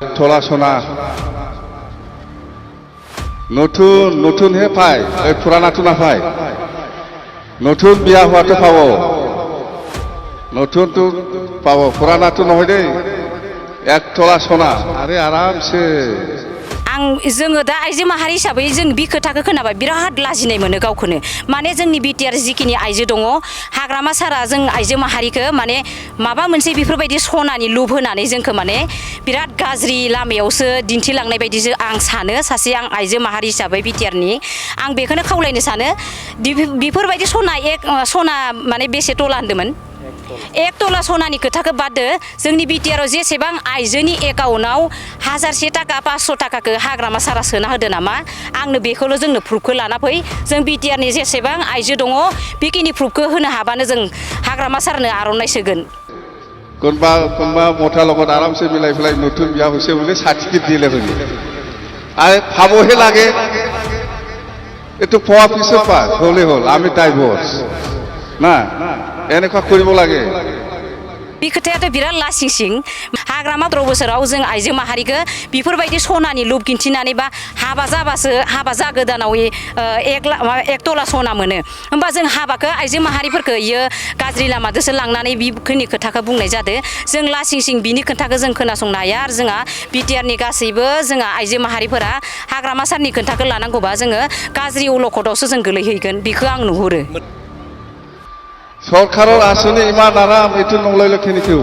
Tola Sona নতুন হে পায় ওই পুরানাটো নাপায় নতুন বিয়া হোৱাটো পাব নতুনটো পাব পুরানাটো নহয় দেই 1 তোলা सना আরে आरामसे जोङो दा आइजो माहारि हिसाबै जों बि खोथाखौ खोनाबाय बिराद लाजिनाय मोनो गावखौनो माने जोंनि बिटिआर जिखिनि आइजो दङ हाग्रामा सारा जों आइजो माहारिखौ माने माबा मोनसे बेफोरबायदि सनानि लुब होनानै जोंखौ माने बिराद गाज्रि लामायावसो दिन्थिलांनाय बायदिसो आं सानो सासे आं आइजो माहारि हिसाबै बिटिआरनि आं बेखौनो खावलायनो सानो बेफोरबायदि सना माने बेसे तला होनदोंमोन 1 तला सनानि खोथाखौ बाददो जोंनि बिटिआराव जेसेबां आइजोनि एकाउन्टआव 1000 थाखा 500 थाखाखौ हाग्रामा सारा सोना होदो नामा आंनो बेखौल' जोंनो प्रुफखौ लाना फै जों बिटिआरनि जेसेबां आइजो दङ बेखिनि प्रुफखौ होनो हाबानो जों हाग्रामा सारनो आर'नाइ सोगोन কোনবা মতা লগত আরামসে মিলাই ফেলাই নতুন বিয়া হইছে বলে সার্টিফিকেট দিলে হইনি আর ভাবহে লাগে একটু পোয়া পিছে পা হলে হল আমি ডাইভোর্স না এনেকুৱা কৰিব লাগে बे खोथायाथ' बिराद लासिंसिं हाग्रामा बोसोराव जों आइजो माहारिखौ बेफोरबायदि सनानि लुब खिन्थिनानै बा हाबा जाबासो हाबा जागोदानाव 1 तला सना मोनो होमबा जों हाबाखौ आइजो माहारिफोरखौ इयो गाज्रि लामाजोंसो लांनानै बेखिनि खोथाखौ बुंनाय जादों जों लासिंसिं बिनि खोथाखौ जों खोनासंनो हाया आरो जोंहा बिटिआरनि गासैबो जोंहा आइजो माहारिफोरा हाग्रामा सारनि खोथाखौ लानांगौबा जोङो गाज्रि अलखदावसो जों गोलैहैगोन बेखौ आं नुहुरो সরকারের আসলে ইমান আরাম এটু নলাইলে খেনি কেউ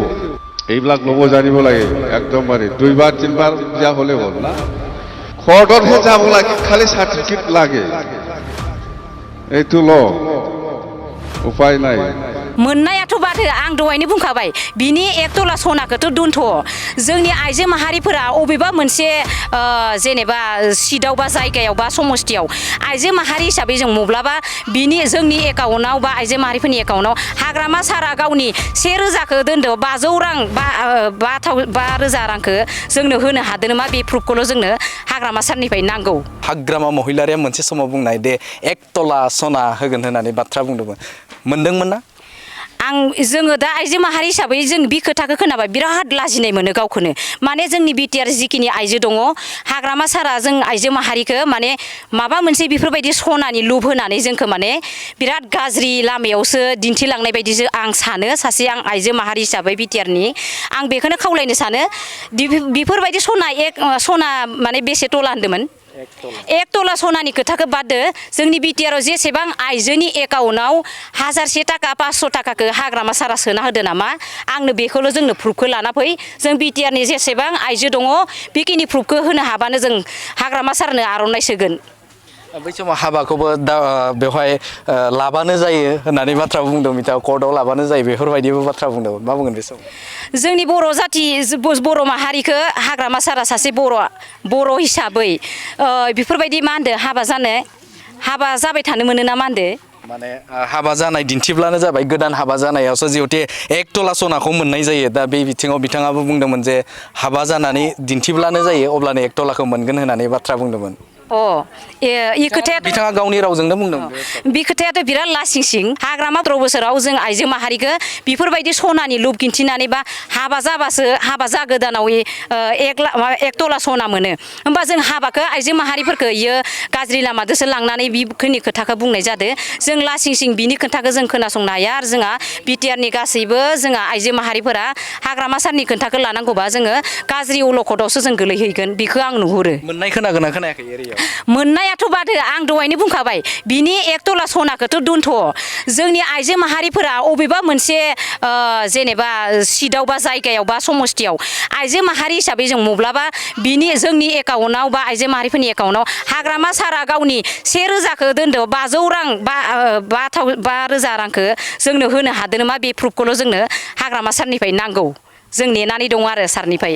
এইবিলাক লব জানিব লাগে একদমবারে 2বার 3বার যা হলে হল না খড়হে যাব লাগে খালি সার্টিফিকেট লাগে এইটু ল উপায় নাই मोननायाथ' बादो आं दहायनो बुंखाबाय बिनि 1 तला सनाखौथ' दोनथ' जोंनि आइजो माहारिफोरा अबेबा मोनसे जेनेबा सिटआव बा जायगायाव बा समस्थियाव आइजो माहारि हिसाबै जों मब्लाबा बिनि जोंनि एकाउन्टआव बा आइजो माहारिफोरनि एकाउन्टआव हाग्रामा सारा गावनि 1000खौ दोनदो 500 रां बा 5000 रांखौ जोंनो होनो हादों नामा बे प्रुफखौल' जोंनो हाग्रामा सारनिफ्राय नांगौ हाग्रामा महिलारिया मोनसे समाव बुंनाय दे 1 तला सना होगोन होननानै बाथ्रा बुंदोंमोन मोनदोंमोन ना जोङो दा आइजो माहारि हिसाबै जों बे खोथाखौ खोनाबाय बिराद लाजिनाय मोनो गावखौनो माने जोंनि बिटिआर जिखिनि आइजो दङ हाग्रामा सारा जों आइजो माहारिखौ माने माबा मोनसे बेफोरबायदि सनानि लुब होनानै जोंखौ माने बिराद गाज्रि लामायावसो दिन्थिलांनाय बायदिसो आं सानो सासे आं आइजो माहारि हिसाबै बिटिआरनि आं बेखौनो खावलायनो सानो बेफोरबायदि सना माने बेसे तला होनदोंमोन 1 तला सनानि खोथाखौ बाददो जोंनि बिटिआराव जेसेबां आइजोनि एकाउन्टआव 1000 थाखा 500 थाखाखौ हाग्रामा सारा सोना होदो नामा आंनो बेखौल' जोंनो प्रुफखौ लाना फै जों बिटिआरनि जेसेबां आइजो दङ बेखिनि प्रुफखौ होनो हाबानो जों हाग्रामा सारनो आर'नाइ सोगोन बै समाव हाबाखौबो बेवहाय लाबानो जायो होननानै बाथ्रा बुंदों बिथाङा कर्टआव लाबानो जायो बेफोरबायदिबो बाथ्रा बुंदोंमोन मा बुंगोन बे समाव जोंनि बर' जाथि बर' माहारिखौ हाग्रामा सारा सासे बर' हिसाबै बेफोरबायदि मा होनदो हाबा जाबाय थानो मोनो ना मा होनदो माने हाबा जानाय दिन्थिब्लानो जाबाय गोदान हाबा जानायावसो जिहेतु 1 तला सनाखौ मोननाय जायो दा बे बिथिङाव बिथाङाबो बुंदोंमोन जे हाबा जानानै दिन्थिब्लानो जायो अब्लानो 1 तलाखौ मोनगोन होननानै बाथ्रा बुंदोंमोन इ खोथाया बिथाङा गावनि रावजोंनो बुंदों बे खोथायाथ' बिराद लासिंसिं हाग्रामा बोसोराव जों आइजो माहारिखौ बेफोरबायदि सनानि लुब खिन्थिनानै बा हाबा जाबासो हाबा जागोदानाव 1 तला सना मोनो होमबा जों हाबाखौ आइजो माहारिफोरखौ इयो गाज्रि लामाजोंसो लांनानै बेखिनि खोथाखौ बुंनाय जादों जों लासिंसिं बिनि खोथाखौ जों खोनासंनो हाया आरो जोंहा बिटिआरनि गासैबो जोंहा आइजो माहारिफोरा हाग्रामा सारनि खोथाखौ लानांगौबा जोङो गाज्रि अलखदावसो जों गोलैहैगोन बेखौ आं नुहुरो मोननाय खोनागोन ना खोनायाखै एरियायाव मोननायाथ' बादो आं दहायनो बुंखाबाय बिनि 1 तला सनाखौथ' दोनथ' जोंनि आइजो माहारिफोरा अबेबा मोनसे जेनेबा सिटआव बा जायगायाव बा समस्थियाव आइजो माहारि हिसाबै जों मब्लाबा बिनि जोंनि एकाउन्टआव बा आइजो माहारिफोरनि एकाउन्टआव हाग्रामा सारा गावनि 1000खौ दोनदो 500 रां बा 5000 रांखौ जोंनो होनो हादों नामा बे प्रुफखौल' जोंनो हाग्रामा सारनिफ्राय नांगौ जों नेनानै दङ आरो सारनिफ्राय